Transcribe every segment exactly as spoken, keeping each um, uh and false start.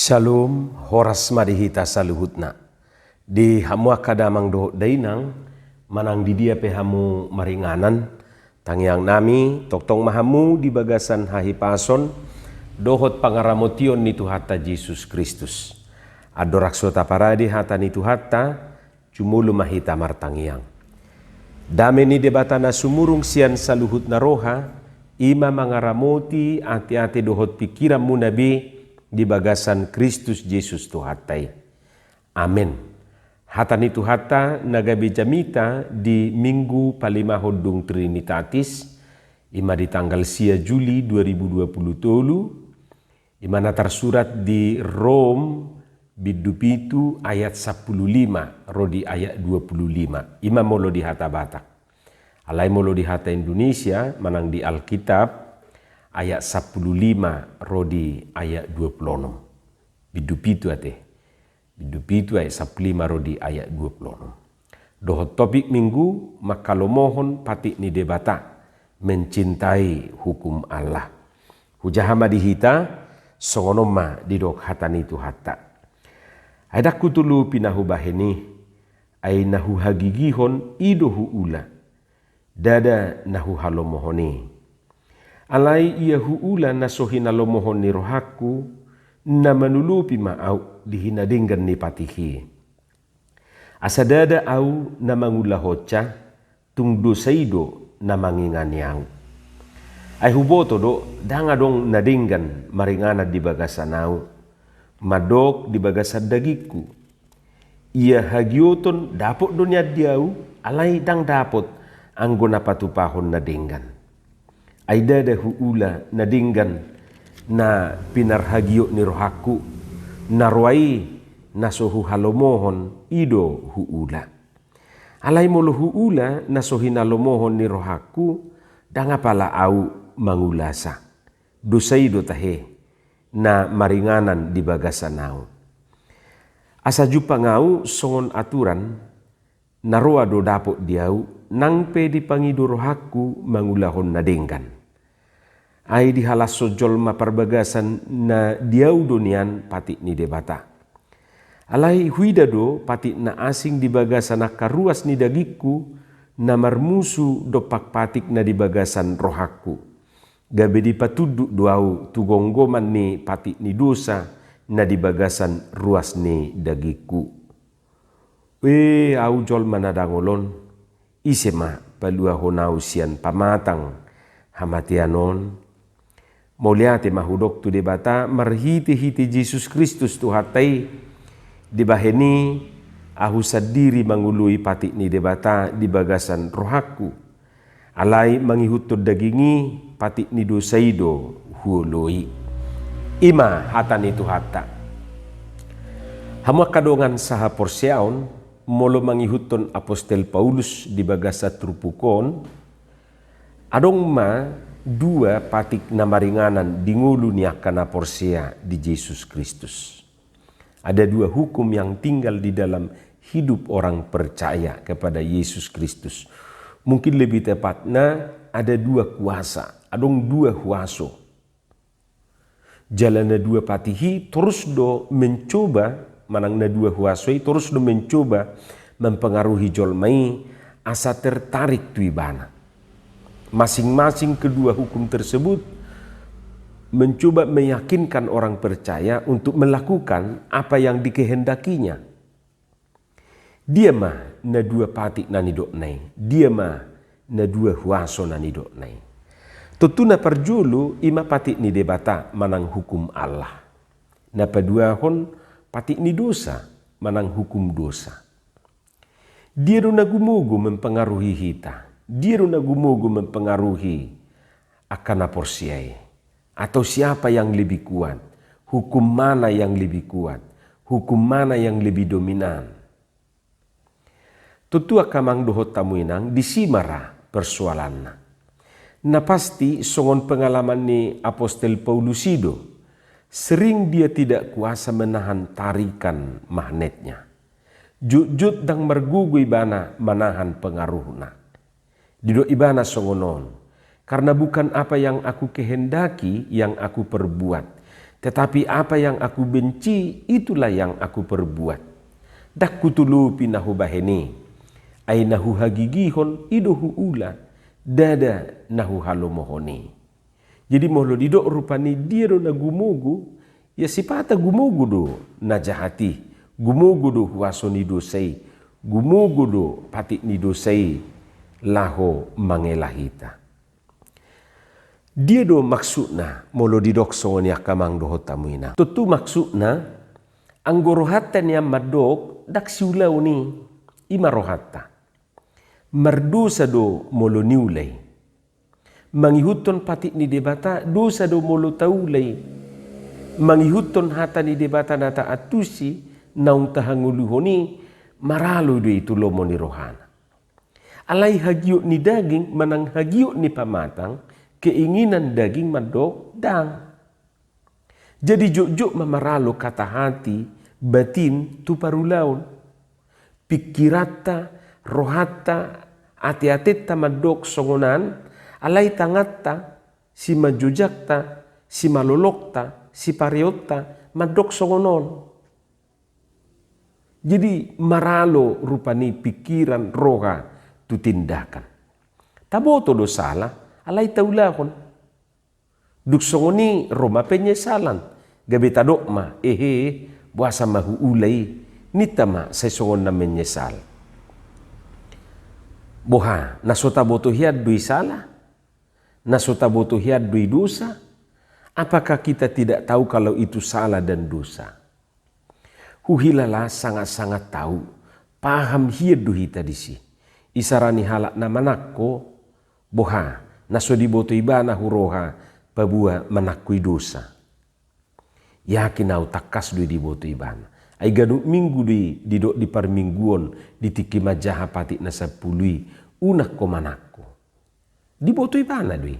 Shalom, horas ma di hita saluhutna. Di hamu angka damang dohot dainang, manang di dia pe hamu maringanan, tangiangnami, tongtong ma hamu di bagasan hahipason dohot pangaramotion ni Tuhanta Jesus Kristus. Andorang so taparade hata ni Tuhanta, jumolo ma hita martangiang. Dame ni Debata na sumurung sian saluhutna roha, i ma mangaramoti ateate dohot pingkiranmuna be di bagasan Kristus Jesus Tuhanta i. Amen. Hata ni Tuhanta na gabe jamita di Minggu palimahon dung Trinitatis, i ma di tanggal sia Juli dua ribu dua puluh tolu, i ma na tarsurat di Rom bindu pitu ayat sampulu lima ro di ayat dua puluh lima. I ma molo di hata Batak. Alai molo di hata Indonesia, manang di Alkitab, ayat sampulu lima ro di ayat dua puluh onom. Bindu pitu ate. Bindu pitu ayat sampulu lima ro di ayat dua puluh onom. Dohot topik Minggu, manghalomohon patik ni Debata, mencintai hukum Allah. Hujaha ma di hita, songon on ma didok hata ni Tuhanta. Ai ndang hutolopi na hubahen i, ai na huhagigihon i do huula. Ndada na huhalomohon i. Alai ia huula na so hinalomohon ni rohangku, na manolopi ma ahu di hinadenggan ni patik i. Asa ndada ahu na mangulahonsa, tung dosa i do na mangingani ahu. Ai huboto do, ndang adong na denggan maringanan di bagasan ahu, mandok di bagasan dagingku. Ia hagioton dapot do nian di ahu, alai ndang dapot anggo na patupahon na denggan. Ai ndada huula na denggan na pinarhagiot ni rohangku, na roa i na so huhalomohon i do huula. Alai molo huula na so hinalomohon ni rohangku, ndang apala ahu mangulasa. Dosa i do tahe, na maringanan di bagasan ahu. Asa jumpang ahu songon aturan, na roa do dapot di ahu, nang pe dipangido rohangku mangulahon na denggan. Ai dihalashon jolma parbagasan na di ahu do nian patik ni Debata. Alai huida do patik na asing di bagasan angka ruas ni dagingku, na marmusu dompak patik na di bagasan rohangku. Gabe dipatunduk do ahu tu gomgoman ni patik ni dosa na di bagasan ruas ni dagingku. Ue ahu jolma na dangol on, ise ma paluahon ahu sian pamatang hamatean on? Mauliate ma hudok tu Debata marhitehite Jesus Kristus Tuhanta i. Dibahen i ahu sandiri mangoloi patik ni Debata di bagasan rohangku. Alai mangihuthon daging i patik ni dosa i do huoloi. I ma hata ni Tuhanta. Hamu angka dongan sahaporseaon, molo mangihuthon apostel Paulus di bagasan turpuk on, adong ma dua patik na maringanan di ngolu ni angka na porsea di Jesus Kristus. Ada dua hukum yang tinggal di dalam hidup orang percaya kepada Yesus Kristus. Mungkin lebih tepatnya, ada dua kuasa, adong dua huaso. Jala na dua patik i torus do mencoba, manang na dua huaso i torus do mencoba mempengaruhi jolma i asa tertarik tu ibana. Masing-masing kedua hukum tersebut mencoba meyakinkan orang percaya untuk melakukan apa yang dikehendakinya. Dia ma na dua patik na nidokna i, dia ma na dua huaso na nidokna i. Tontu na parjolo i ma patik ni Debata manang hukum Allah. Na paduahon patik ni dosa manang hukum dosa. Dia do na gumogo mempengaruhi hita? Dia do na gumogo mempengaruhi angka na porsea i? Atau siapa yang lebih kuat? Hukum mana yang lebih kuat? Hukum mana yang lebih dominan? Tontu angka amang dohot hamu inang, disi ma ra persoalanna. Na pasti songon pengalaman ni apostel Paulus i do, sering dia tidak kuasa menahan tarikan magnetnya. Jotjot ndang margogo ibana manahan pengaruhna. Didok ibana songon on, karena bukan apa yang aku kehendaki yang aku perbuat, Tetapi apa yang aku benci, itulah yang aku perbuat. Ndang hutolopi na hubahen i, ai na huhagigihon i do huula, ndada na huhalomohon i. Jadi molo didok rupani dia do na gumogo, ia sipata gumogo do na jahat i, gumogo do huaso ni dosa i, gumogo do patik ni dosa i laho mangela hita. Dia do maksudna molo didok songon i angka amang dohot hamu inang? Tontu maksudna, anggo rohanta nian mandok ndang siulaon i, i ma rohanta. Mardosa do molo niula i. Mangihuthon patik ni Debata, dosa do molo taula i. Mangihuthon hata ni Debata na taantusi, naung tahangoluhon i, maralo do i tu lomo ni rohana. Alai hagiot ni daging manang hagiot ni pamatang, keinginan daging mandok ndang. Jadi jotjot ma maralo kata hati, batin tu parulaon. Pingkiranta, rohanta, ateatenta mandok songon an, alai tanganta, simanjojangta, simalolongta, sipareonta mandok songon on. Jadi maralo rupani pingkiran, roha tu tindakan. Taboto do sala, alai taulahon. Dung songon i ro ma penyesalan, gabe tadok ma, ehe, boasa ma huula i, ninta ma sai songon na menyesal. Boha, na so taboto hian do i sala? Na so taboto hian do i dosa? Apakah kita tidak tahu kalau itu salah dan dosa? Huhilala sangat-sangat tahu, paham hian do hita disi. Isarani halak na manangko, boha, na so diboto ibana huroha, paboa manangko i dosa. Yakin au tangkas do i diboto ibana. Ai ganup minggu do i didok di parmingguon, di tingki manjaha patik na sampulu i, unang ho manangko. Diboto ibana do i.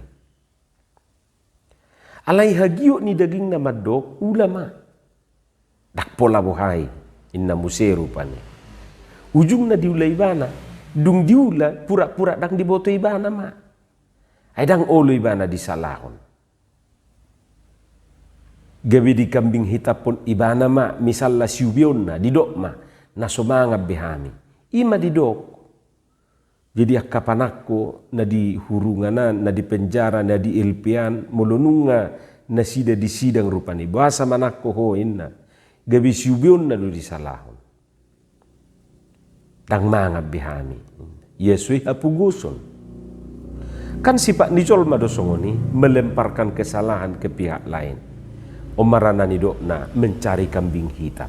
Alai hagiot ni dagingna mandok, ula ma. Ndang pola boha i, inna muse rupani. Ujungna diula ibana, dung diula pura-pura ndang diboto ibana ma. Ai ndang olo ibana disalahon. Gabe dikambing hitaphon ibana ma, misalna siubeonna, didok ma, na so mangan be hami. I ma didok. Jadi angka panangko na di hurungan an, na di penjara, na di L P an, molo nunga nasida disidang rupani, boasa manangko ho inna, gabe siubeonna do disalahon. Ndang mangan be hami. Ia so i hapogoson. Kan sipat ni jolma do songon i, melemparkan kesalahan ke pihak lain. On ma ra na nidokna mencari kambing hitam.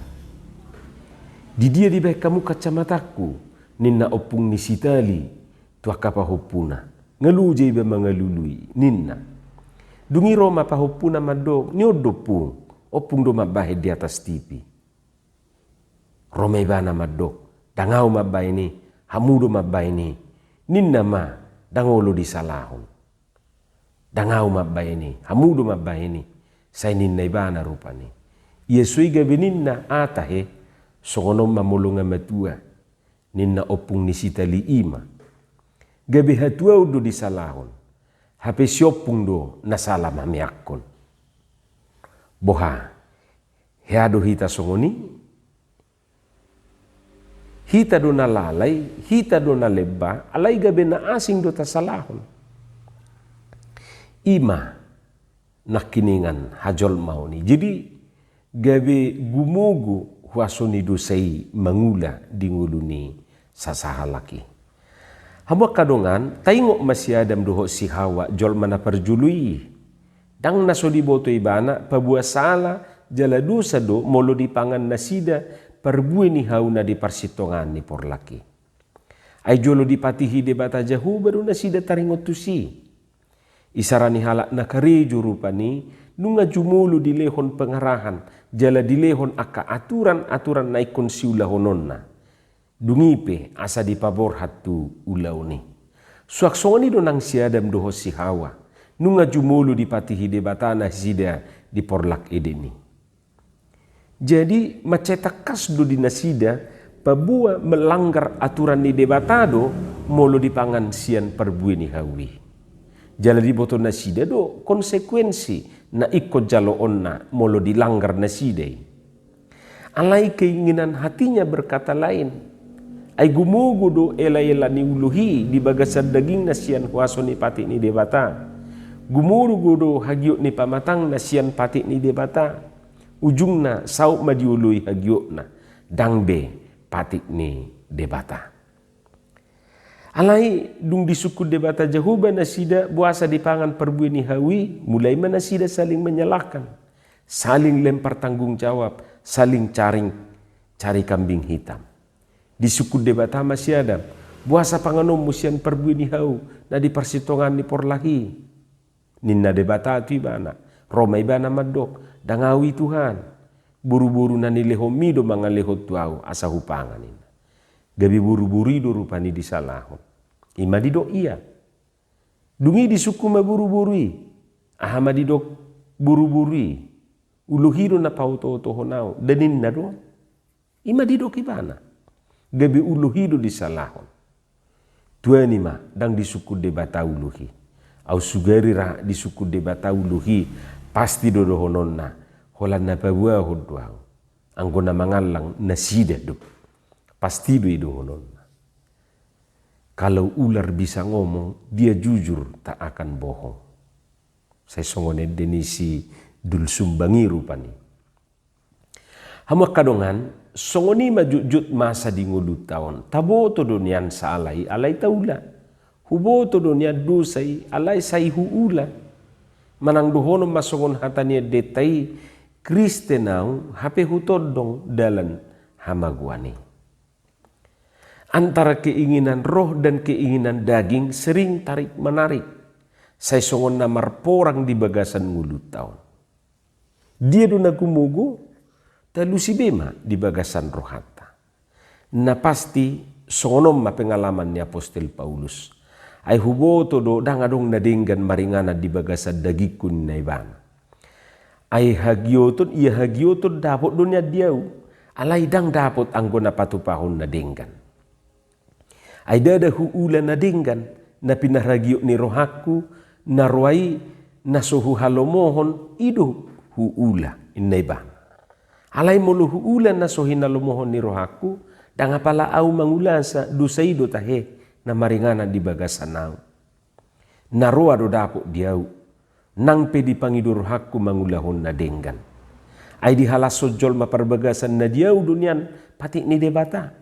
Di dia dibahen hamu kacamatangku, ninna ompung ni si Tali tu angka pahompuna. Nga loja iba mangalului, ninna. Dung i ro ma pahompuna mandok, ni on do ompung, ompung do mambahen di atas T V. Ro ma ibana mandok, ndang au mambahen i, hamu do mambahen i. Ninna ma, ndang olo disalahon. Ndang au mambahen i, hamu do mambahen i. Sai ninna ibana rupani. Ia so i gabe ninna, ah tahe, songon on ma molo nga matua. Ninna ompung ni si Tali i ma. Gabe hatuaon do disalahon. Hape si ompung do na sala mameakkon. Boha, hea do hita songon i? Hita do na lalai, hita do na lemba, alai gabe na asing do tasalahon. I ma nangkiningan hajolmaon i. Jadi gabe gumogo huaso ni dosa i mangula di ngolu ni sasahalak i. Hamu angka dongan, taingot ma si Adam dohot si Hawa, jolma na parjolo i. Ndang na so diboto ibana, paboa sala jala dosa do molo dipangan nasida parbue ni hau na di parsitongaan ni porlak i. Ai jolo dipatihi Debata Jahowa do nasida taringot tusi. Isarani halak na karejo rupani, nunga jumolo dilehon pengarahan, jala dilehon angka aturan-aturan na ingkon siulahononna. Dung i pe asa dipaborhat tu ulaon i. Suang songon i do nang si Adam dohot si Hawa. Nunga jumolo dipatihi Debata nasida di porlak Eden i. Jadi, mansai tangkas do di nasida, paboa melanggar aturan ni Debata do, molo dipangan sian parbue ni hau i. Jala diboto nasida do konsekuensi na ingkon jaloonna molo dilanggar nasida i. Alai keinginan hatinya berkata lain. Ai gumogo do elaela ni uluhi di bagasan dagingna sian huaso ni patik ni Debata. Gumogo do hagiot ni pamatangna sian patik ni Debata. Ujungna saut ma dioloi hagiotna, ndang be patik ni Debata. Alai dung disungkun Debata Jahowa nasida, boasa dipangan parbue ni hau i? Mulai ma nasida saling menyalahkan, saling lempar tanggung jawab, saling caring, cari kambing hitam. Disungkun Debata ma si Adam, boasa panganonmu sian parbue ni hau na di parsitongaan ni porlak i? Ninna Debata tu ibana, ro ma ibana mandok, ndang ahu i Tuhan, boruboru na nilehonmi do mangalehon tu ahu asa hupangan, ninna. Gabe boruboru i do rupani disalahon. I ma didok ia. Dung i disungkun ma boruboru i, aha ma didok boruboru i? Uluhi do na paotootohon ahu, da ninna do. I ma didok ibana. Gabe uluhi do disalahon. Tuani ma, ndang disungkun Debata uluhi. Aut sugari ra disungkun Debata uluhi, pasti do dohononna, holan na paboahon do ahu. Anggo na mangallang nasida do. Pasti do i dohononna. Kalau ular bisa ngomong, dia jujur tak akan bohong. Sai songon ende ni si Dul Sumbang i rupani. Hamu angka dongan, songon i ma jotjot masa di ngolunta on. Taboto do nian sala i, alai taula. Huboto do nian dosa i, alai sai huula. Manang dohonon ma songon hata ni endenta i, Kristen ahu, hape hutondong dalan hamagoan i. Antara keinginan roh dan keinginan daging sering tarik-menarik. Sai songon na marporang di bagasan ngolunta on. Dia do na gumogo? Talusi be ma di bagasan rohanta. Na pasti, songon on ma pengalaman ni apostel Paulus. Ai huboto do ndang adong na denggan maringanan di bagasan dagingku, ninna ibana. Ai hagioton, ia hagioton dapot do nian di ahu. Alai ndang dapot anggo na patupahon na denggan. Ai ndada huula na denggan, na pinarhagiot ni rohangku, na roa i na so huhalomohon, i do huula, ninna ibana. Alai molo huula na so hinalomohon ni rohangku, ndang apala ahu mangulasa, dosa i do tahe na maringanan di bagasan ahu. Na roa do dapot di ahu, nang pe dipangido rohangku mangulahon na denggan. Ai dihalashon jolma parbagasan na di ahu do nian patik ni Debata.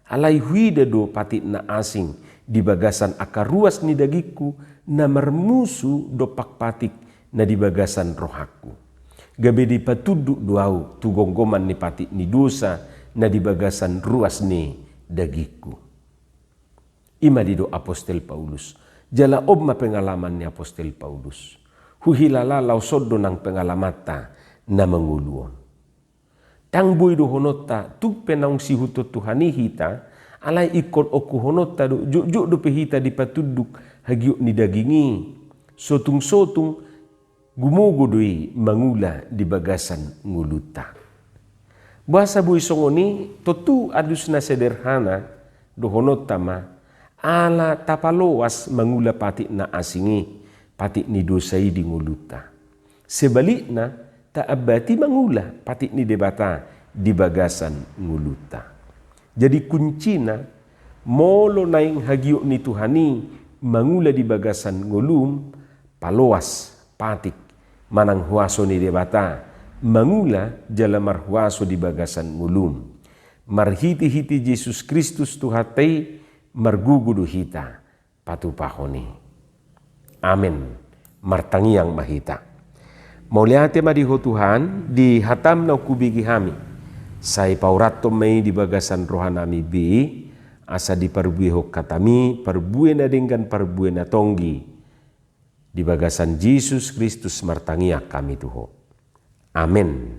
Alai huida do patik na asing di bagasan angka ruas ni dagingku na marmusu dompak patik na di bagasan rohangku. Gabe dipatunduk do ahu tu gomgoman ni patik ni dosa na di bagasan ruas ni dagingku. I ma didok apostel Paulus. Jala on ma pengalaman ni apostel Paulus. Huhilala laos on do nang pengalamanta na mangolu on. Ndang boi dohononta tung pe naung sihuthon Tuhan i hita, alai ingkon okuhononta do jotjot dope hita dipatunduk hagiot ni daging i. Sotung-sotung gumogo do i mangula di bagasan ngolunta. Boasa boi songon i? Tontu alus na sederhana dohononta ma, ala tapaloas mangula patik na asing i, patik ni dosa i di ngolunta. Sebalikna, taambati mangula patik ni Debata di bagasan ngolunta. Jadi kuncina, molo naeng hagiot ni Tuhan i mangula di bagasan ngolum, paloas patik manang huaso ni Debata mangula jala marhuaso di bagasan ngolum. Marhitehite Jesus Kristus Tuhanta i margogo do hita patupahon i. Amen. Martangiang ma hita. Mauliate ma di Ho Tuhan, di hataM naung hubege hami. Sai paurathon ma i di bagasan rohanami be, asa diparbuehon hataMi parbue na denggan, parbue na tonggi. Di bagasan Jesus Kristus martangiang hami tu Ho. Amen.